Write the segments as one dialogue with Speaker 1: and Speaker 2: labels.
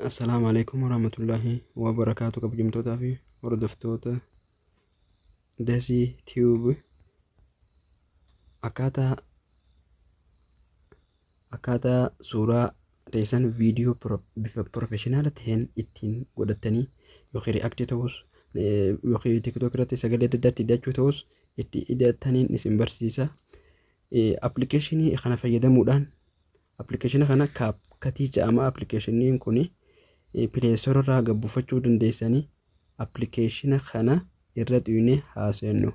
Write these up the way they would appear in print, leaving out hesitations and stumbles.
Speaker 1: Assalaamu alaikum warahmatullaahi wabarakaatu. Kabajamtootaa fi hordoftoota Dasii Tube, akkaataa suuraa teessan viidiyoo bifa professional ta'een ittiin godhatanii yookiin react ta'us yookiin TikTok irratti sagalee adda addaatti hidhachuu ta'us itti hidhataniin isin barsiisa. Appilikeeshinii kana fayyadamuudhaan, appilikeeshina kana CapCut jedhama. Appilikeeshiniin kun Play Store irraa gad buufachuu dandeessanii. Appilikeeshina kana irra xuyinee haasofnu.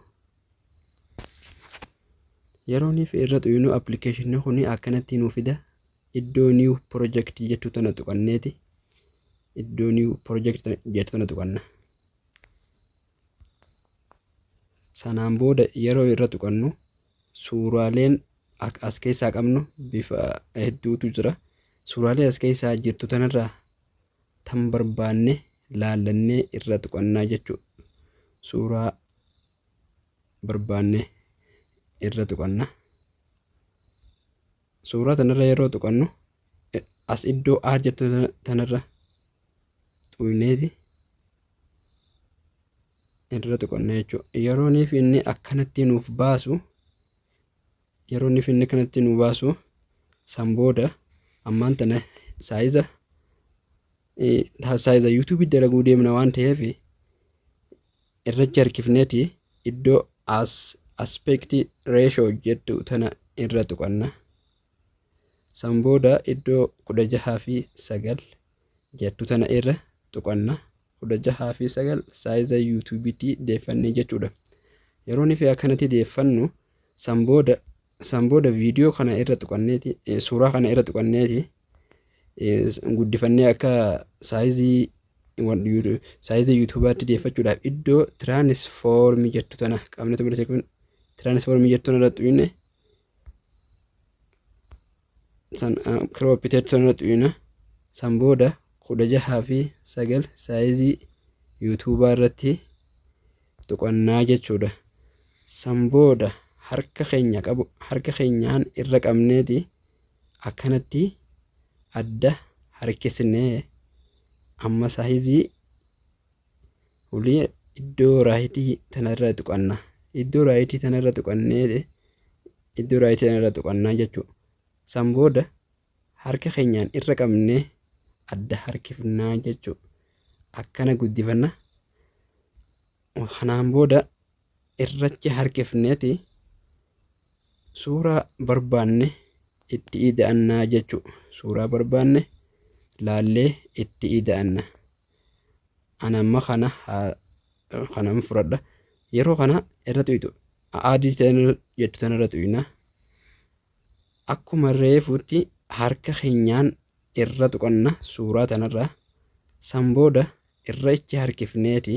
Speaker 1: Yeroo nuuf irra xuyinu appilikeeshinni kun akkanatti nuu fida. Iddoo new project jettu tana tuqanneeti, iddoo new project jettu tana tuqanna. Sanaan booda yeroo irra tuqannu suuraaleen as keessaa qabnu bifa hedduutu jira. Suuraalee as keessaa jirtu tanarraa tan barbaanne laallannee irra tuqannaa jechuudha. Suuraa barbaanne irra tuqanna. Suuraa tanarra yeroo tuqannu as iddoo add jettu tanarra xuyneeti irra tuqanna jechuudha. Yerooniif inni akkanatti nuuf baasu, yeroo inni akkanatti nu baasu, san booda ammaan tana saayiza YouTube dalaguu deemna waan ta'eef irratti harkifneeti iddoo as aspect ratio jettu tana irra tuqanna. San booda iddoo 16:9 jettu tana irra tuqanna. 16:9 saayiza YouTubetti deeffannee jechuudha. Yeroo nufi akkanatti deeffannu san booda viidiyoo kana irra tuqanneeti, suuraa kana irra tuqanneeti guddifannee akka saayizii YouTubeatti deeffachuudhaaf iddoo transform jettu tana qabne, transform jettu tana irra xuyine, san crop jettu tana irra xuyina. San booda 16:9 saayizii YouTubaa irratti tuqannaa jechuudha. San booda harka keenya qabu, harka keenyaan irra qabneeti akkanatti adda harkisnee amma saayizii ulii iddoo rightii tanarra tuqanna. Iddoo rightii tanarra tuqannee, iddoo rightii tanarra tuqannaa jechuudha. San booda harka keenyaan irra qabnee adda harkifnaa jechuudha. Akkana guddifanna. Kanaan booda irrachi harkifneeti suuraa barbaanne itti ida'annaa jechuudha. Suuraa barbaanne laallee itti ida'anna. Ani amma kana kanan fudhadha. Yeroo kana irra xuyxu add jettu tanarra xuyna. Akkuma reefuutti harka keenyaan irra tuqanna suuraa tanarra. San booda irra ichi harkifneeti,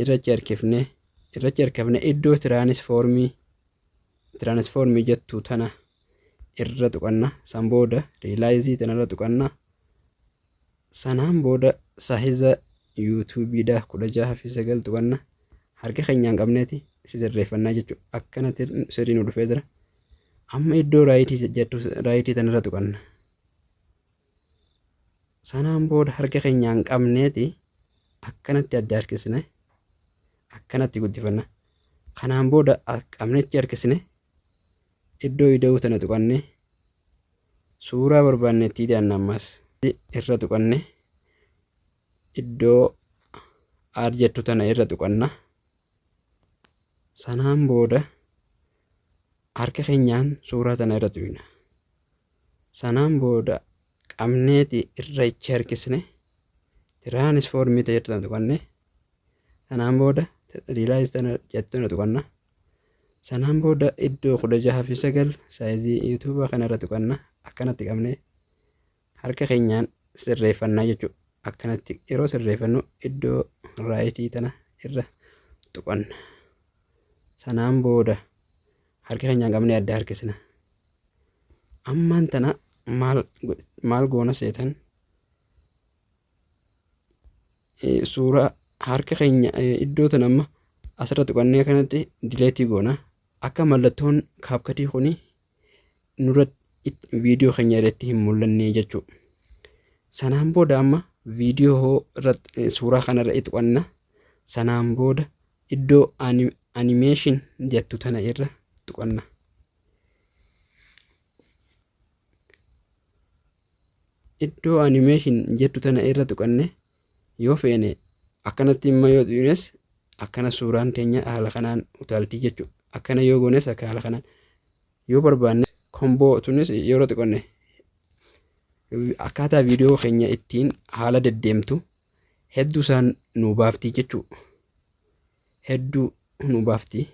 Speaker 1: irra ichi harkifnee, irra ichi harkifnee iddoo transform jettu tana irra tuqanna. San booda resize tanarra tuqanna. Sanaan booda saayiza YouTubeiidha 16:9 tuqanna. Harka keenyaan qabneeti sirreeffannaa jechuudha. Akkanatti sirrii nu dhufee jira. Amma iddoo rightii jettu, rightii tanarra tuqanna. Sanaan booda harka keenyaan qabneeti akkanatti adda harkisne, akkanatti guddifanna. Kanaan booda qabneetti harkisne iddoo ida'uu tana tuqanne suuraa barbaanne itti ida'anna. Ammas irra tuqanne iddoo add jettu tana irra tuqanna. Sanaan booda harka keenyaan suuraa tana irra tuqna. Sanaan booda qabneeti irra ichi harkisne transform jettu tana tuqanne. Sanaan booda resize tana jettu tana tuqanna. Sanaan booda iddoo 16:9 saayizii YouTubaa kana irra tuqanna. Akkanatti qabne harka keenyaan sirreeffannaa jechuudha. Akkanatti yeroo sirreeffannu iddoo rightii tana irra tuqanna. Sanaan booda harka keenyaan qabnee adda harkisna. Ammaan tana maal maal goona seetan? Suuraa harka keenya iddoo tana amma asirra tuqannee kanatti delete goona. Akka mallattoon CapCutii kuni nurra viidiyoo keenya irratti hin mul'anne jechuudha. Sanaan booda amma viidiyoo irratti suuraa kanarra tuqanna. Sanaan booda iddoo animation jettu tana irra tuqanna. Iddoo animation jettu tana irra tuqanne yoo feene akkanatti immoo yoo tuqnes akkana suuraan teenya haala kanaan utaaltii jechuudha. Akkana yoo goones akka haala kanaan yoo barbaanne komboo tunis yeroo tuqanne akkaataa viidiyoo keenya ittiin haala deddeemtu hedduu isaan nu baaftii jechuudha. Hedduu nu baaftii.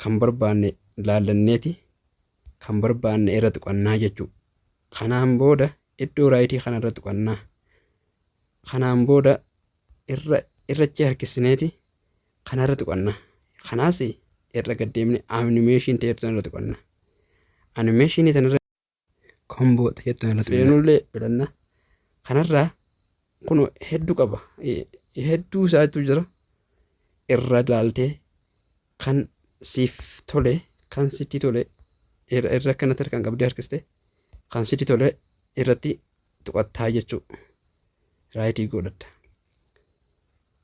Speaker 1: Kan barbaanne laallanneeti kan barbaanne irra tuqannaa jechuudha. Kanaan booda iddoo right kanarra tuqannaa. Kanaan booda irrachi harkisineeti kanarra tuqanna. Kanaas irra gaddeemne animation ta'e irra tuqanna. Animation tanarra
Speaker 2: Komboo ta'e irra tuqanna.
Speaker 1: Feenullee filanna. Kanarraa kun hedduu qaba. Hedduu isaatu jira. Irra laaltee kan siif tole, kan sitti tole irra akkanatti harkaan qabdee harkiste kan sitti tole irratti tuqattaa jechuudha. Right godhatta.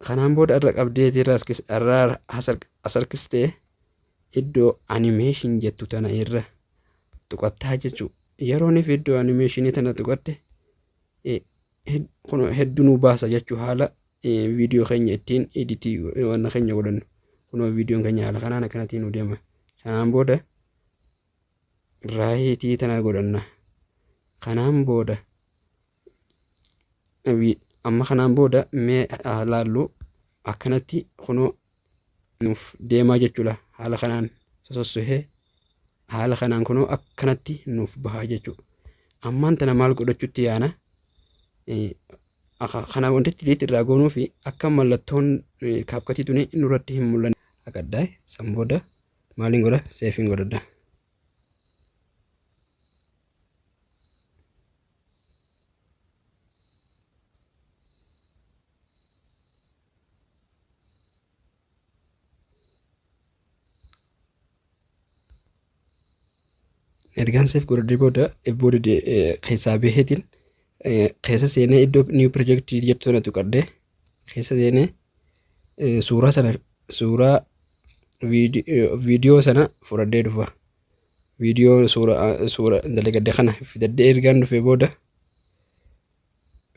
Speaker 1: Kanaan booda irra qabdee irra as harkistee iddoo animation jettu tana irra tuqattaa jechuudha. Yeroon iddoo animation tana tuqatte kun hedduu nu baasa jechuu, haala viidiyoo keenya ittiin edit wanna keenya godhannu. Kunoo viidiyoon keenya haala kanaan akkanatti nu deema. Sanaan booda right tana godhanna. Kanaan booda amma kanaan booda mee laallu akkanatti kunoo nuuf deemaa jechuudha. Haala kanaan sossohee haala kanaan kunoo akkanatti nuuf bahaa jechuudha. Ammaan tana maal godhachuutti yaana? Kana wanti delete irraa goonuu fi akka mallattoon CapCut tuni nurratti hin mul'anne. Haqaddaa san booda maaliin godha? Save godhadha. Ergaan save godhadhee booda booda keessaa baheetiin keessa seenee iddoo new project jettu sana tuqadhee keessa seenee suuraa sana, suuraa viidiyoo sana fudhadhee dhufa. Viidiyoo suuraa dalagadde kana fidadhee ergaan dhufee booda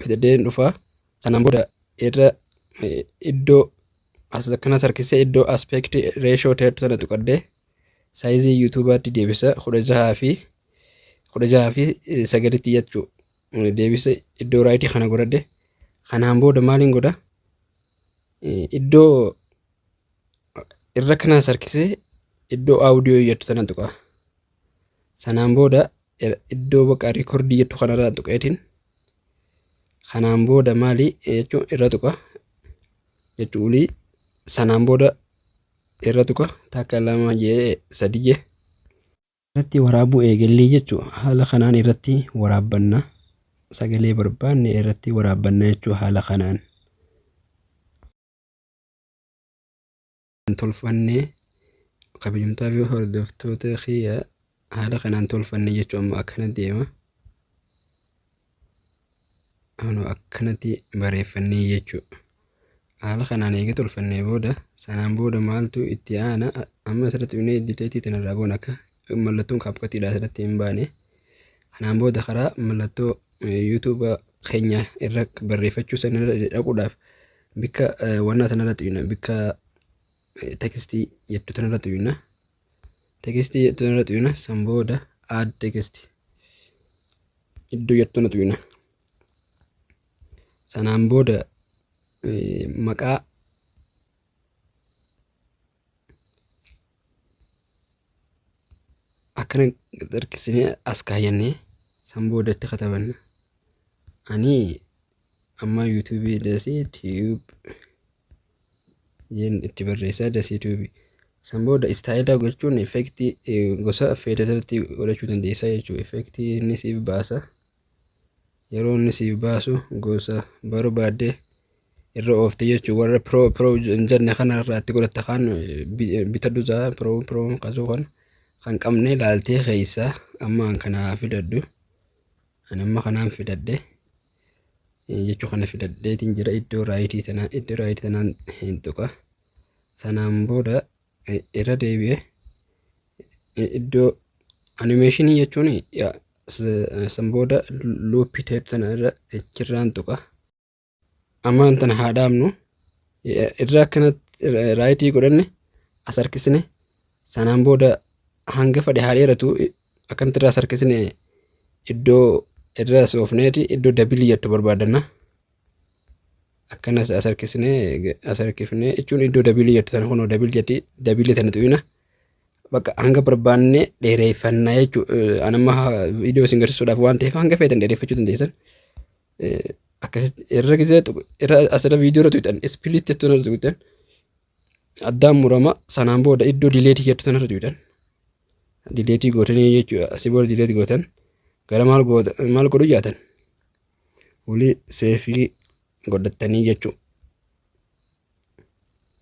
Speaker 1: fidadhee dhufa. Sanaan booda irra iddoo as akkanas harkisee iddoo aspect ratio ta'etu sana tuqadhee size YouTubeaatti deebisa, 16:9tti jechuu deebisa. Iddoo right kana godhadhe. Kanaan booda maaliin godha? Iddoo irra kanas harkisee iddoo audio jettu sana tuqa. Sanaan booda iddoo bakka record jettu kanarraa tuqeetiin kanaan booda maali jechuun irra tuqa jechuun sanaan booda irra tuqa, takka, lama jee, sadi jee. Irratti waraabuu eegallee jechuudha. Haala kanaan irratti waraabbanna. Sagalee barbaanne irratti waraabbanna jechuudha haala kanaan. Tolfannee, kabajamtoota fi hordoftoota kiyya, haala kanaan tolfanne jechuudha. Amma akkana deema. Akkanatti bareeffannee jechuudha. Haala kanaan eega tolfannee booda sanaan booda maaltu itti aana? Amma asirratti dhufnee delete tanarraa goona, akka mallattoon CapCutiidha asirratti hin baane. Kanaan booda karaa mallattoo YouTube keenya irra barreeffachuu sana irra dhaquudhaaf bikka wannaa sanarra tuqna, bikka text jettu tanarra tuqna. Text jettu tanarra tuqna. San booda add text iddoo jettu tana tuqna. Sanaan booda maqaa akkana harkisinee as kaayyannee san booda itti katabanna. Ani amma YouTube Dasii Tube jeen itti barreessaa, Dasii Tube. San booda style gochuun effect gosa feetarratti godhachuu dandeessaa jechuudha. Effect inni siif baasa. Yeroo inni siif baasu gosa barbaadde irra oofte jechuudha. Warra pro pro hin jenne kana irraa itti godhatta, kaan bitadhu isaa pro pro kasuu kan qabne laaltee keessaa amma kanaa filadhu. Ani amma kanaan fidadhe jechuu kana fidadheetiin jira. Iddoo right tanaa, iddoo right tanaan hin tuqa. Sanaan booda irra deebi'ee iddoo animation jechuun san booda loop ta'e tana irra achirraan tuqa. Ammaan tana haa dhaabnu. Irra akkanatti right godhanne, as harkisne. Sanaan booda hanga fedhe haa dheeratu. Akkanatti irraa as harkisne, iddoo irra soofneeti iddoo double jettu barbaadanna. Akkanas as harkisnee, as harkifnee jechuun iddoo double jettu sana, kunoo double jetti, double tana tuqina. Bakka hanga barbaanne dheereeffannaa jechuudha. Anamma viidiyoo isin agarsiisuudhaaf waan ta'eef hanga feetan dheereeffachuu dandeessan. Akkasitti irra gisee irra asirra viidiyoo irra tuqxan, split jettu irra tuqxan, addaan murama. Sanaan booda iddoo delete jettu sanarra tuqxan, delete gootanii jechuudha. Asii booda delete gootan gara maal maal godhu jaatan walii save godhattanii jechuudha.